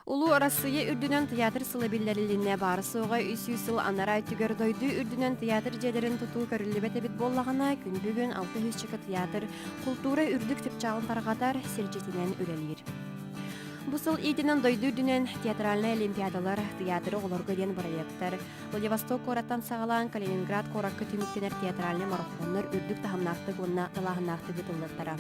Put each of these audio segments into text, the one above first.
Улуу Арассыыйа үрдүнэн тыйаатыр сыла биллэрилиннэ баара-суоҕа 300 сыл анараа өттүгэр дойду үрдүнэн тыйаатыр дьиэлэрин тутуу көрүллүбэт эбит буоллаҕына, күн бүгүн 600 чека тыйаатыр култуура үрдүк чыпчаалын тарҕатар сирдьитинэн үлэлиир. Бу сыл иитинэн дойду үрдүнэн театральнай олимпиадалар, тыйаатыры оҕолорго диэн бырайыактар, Владивосток куораттан саҕалаан Калининград куоракка түмүктэнэр театральнай марафоннар үрдүк таһымнаахтык уонна далааһыннаахтык ыытыллыахтара.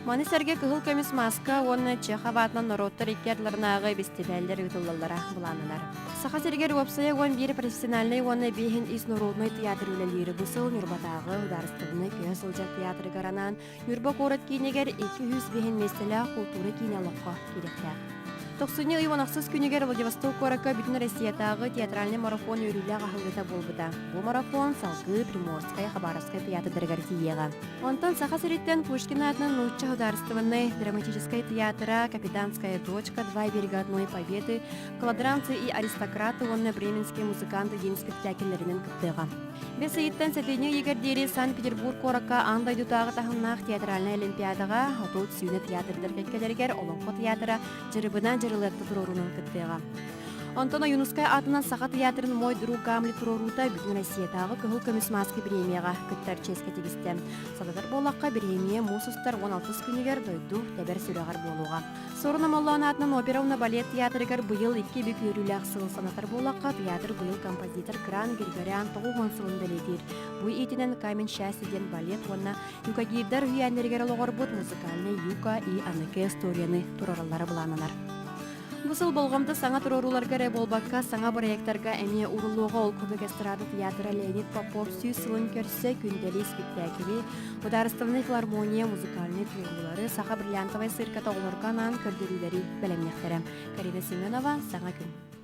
Маны сэргэ Кыһыл көмүс мааска уонна Чехов аатынан норуоттар икки ардыларынааҕы бэстибээллэр ыытыллаллара былааннанар. Саха сиригэр уопсайа 11 профессиональнай уонна биэһин ис норуодунай театр үлэлиир. Бу сыл Ньурбатааҕы судаарыстыбаннай көһө сылдьар театрыгар анаан Ньурба куорат киинигэр 205 миэстэлээх култуура киинэ олоххо киириэхтээх. Тохсунньу ый 16 күнүгэр Владивосток куоракка Бүтүн Россиятааҕы театральнай марафон үөрүүлээх аһыллыыта буолбута. Бу марафон салгыы Приморскай, Хабаровскай театрдарыгар тиийиэҕэ. Онтон Саха сириттэн Пушкин аатынан Нуучча судаарыстыбаннай драматическай театра «Капитанская дочка», «Два берега одной победы», «Кладранцы и аристократы» уонна «Бременские музыканты» диэн спектакльлэринэн кыттыаҕа. Бэс ыйыттан сэтинньи ыйыгар диэри Санкт-Петербург куоракка аан дойдутааҕы таһымнаах театральнай олимпиадаҕа 30 сүүнэ театрдар кэккэлэригэр Олоҥхо театра Дьырыбына Дьырылыатта туруоруунан кыттыаҕа. Онтон Ойуунускай аатынан Саха театрын «Мой друг Гамлет» туруоруута Бүтүн Россиятааҕы Кыһыл көмүс мааска бириэмийэҕэ кыттар чиэскэ тигистэ. Сататар буоллахха, бириэмийэ муус устар 16 күнүгэр дойду тэбэр сүрэҕэр буолуоҕа. Суорун Омоллоон аатынан опера уонна балет театрыгар быйыл икки бүк үөрүүлээх сыл санатар буоллахха, театр быйыл композитор Кран Григорян 90 сылын бэлиэтиир. Бу иитинэн «Камень счастья» диэн балет уонна юкагирдар үһүйээннэригэр олоҕорбут музыкальный юка и аныгы историяны туруораллара былааннанар. Бу сыл болҕомто саҥа туруорууларга эрэ буолбакка, саҥа бырайыактарга эмиэ ууруллуоҕа. Ол курдук эстрада театра Леонид Попов сүүс сылын көрсө күндэли спектаклы, Судаарыстыбаннай филармония музыкальнай туруулары, Саха бриллиантовай цирката оҕолорго анаан көрдөрүүлэри бэлэмниэхтэрэ. Карина Семенова, Саҥа күн.